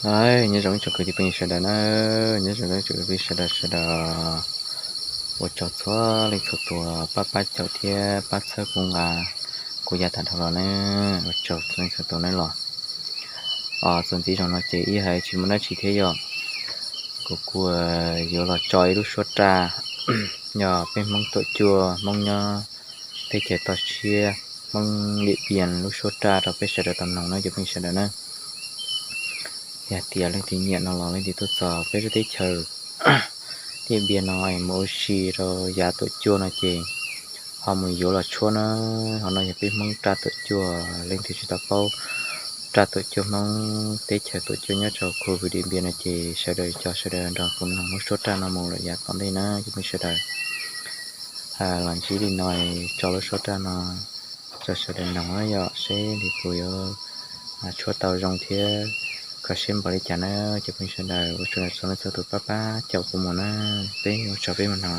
Aib, nyob zoo ib tsoom kwv tij phooj ywg sawv daws na, nyob zoo ib tsoom kwv tij sawv daws sawv daws. Ua tsaug txhua leej txhua tus pab pab caum thiab pab txhawb kuv nqa kuv yav tag dhau los na, ua tsaug txhua leej txhua tus na los. Txuas ntxiv zaum no ces ib hais tsis muaj dab tsi thiab yom, kuv kuj yuav los tso ib lub suab raj, yog peb Hmoob tuam cuaj, Hmoob nyob teb chaws toj siab, Hmoob Điện Biên lub suab raj rau peb sawv daws tau mloog na cov phooj ywg sawv daws na. Yog tias leej twg nyiam no los leej twg tuaj txog peb lub teb chaws Điện Biên no es mus ua si rau yav tuam cuaj no ces ho mus yuav los tshuab na. Ho no yog peb Hmoob raj tuam cuaj, leej twg tsis tau paub raj tuam cuaj Hmoob teb chaws tuam cuaj nyob rau khu vực Điện Biên no ces sawv daws cov sawv daws nrog kuv mloog lub suab raj no mus lawm yav tom ntej na cov phooj ywg sawv daws. Los ntsib li no, tso lub suab raj no rau sawv daws mloog yom, seb nws puas yuav tshuab tau zoo thiab kho siab npaum li cas na cov phooj ywg sawv daws. Ua tsaug txhua leej txhua tus pab pab caum kuv mus na, peb ua tsaug peb mus no.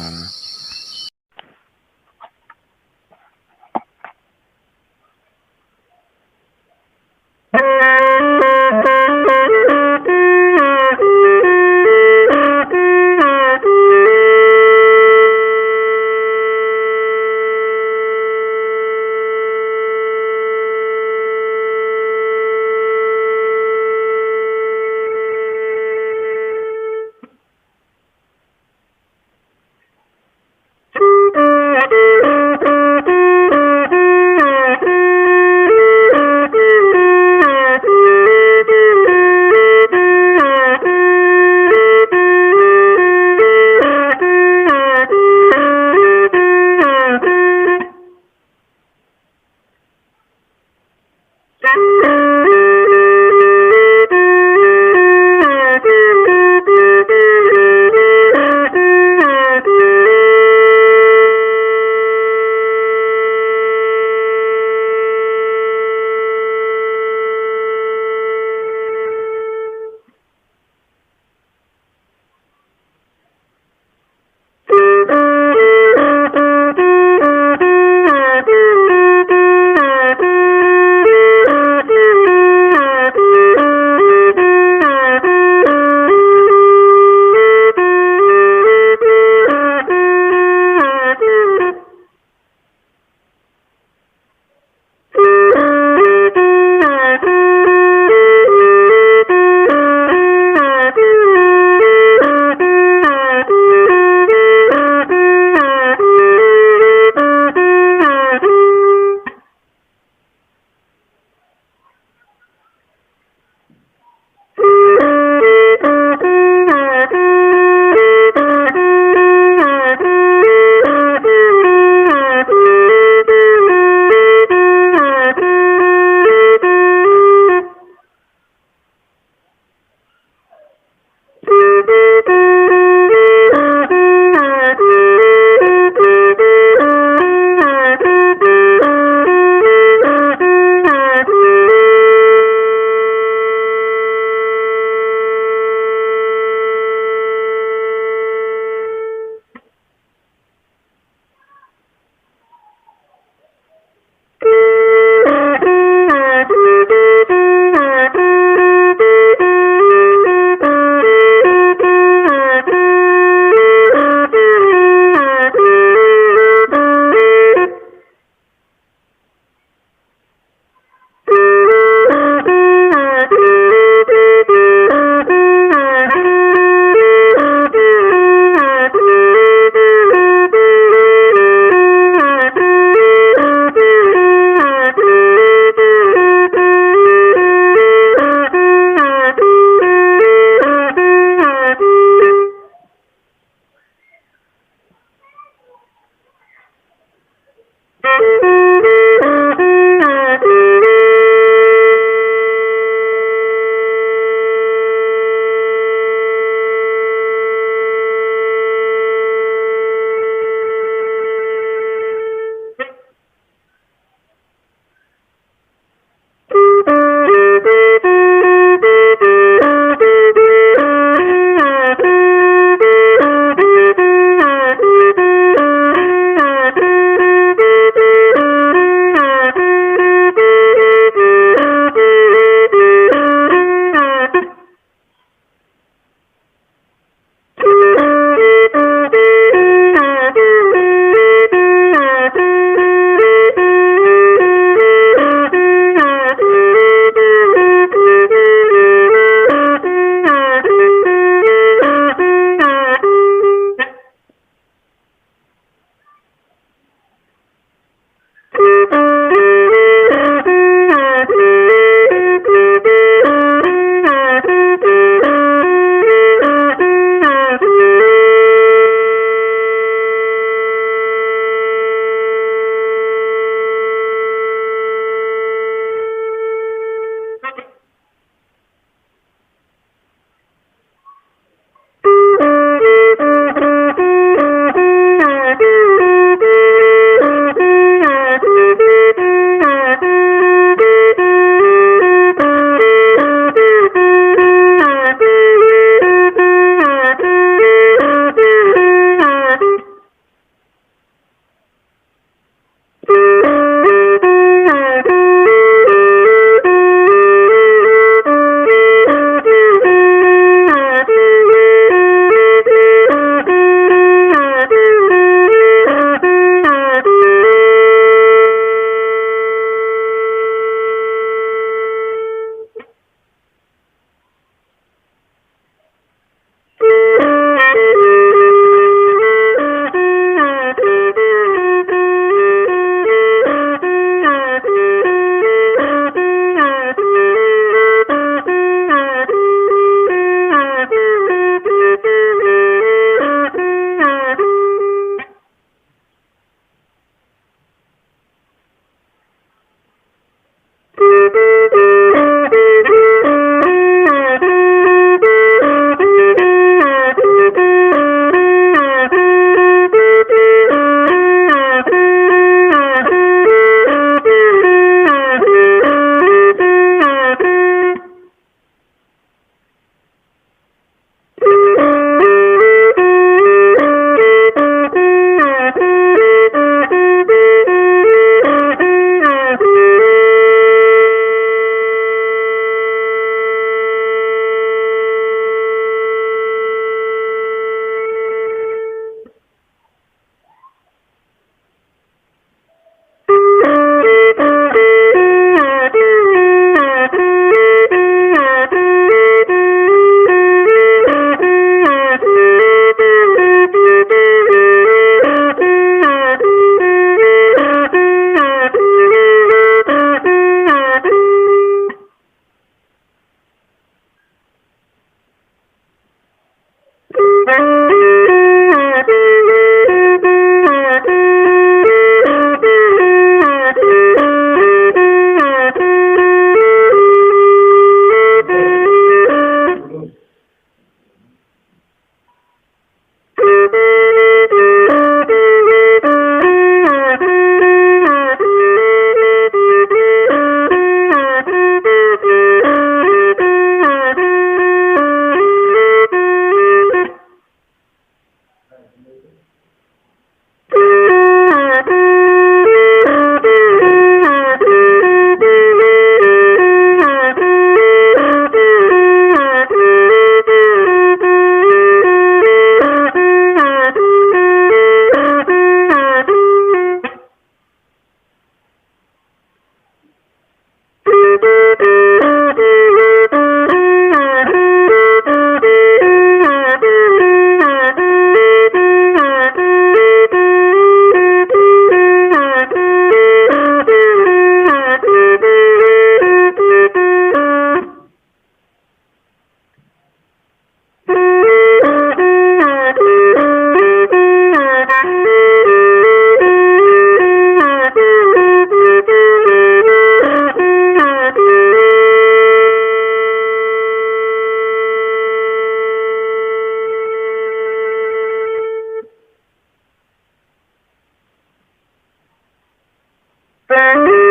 Teb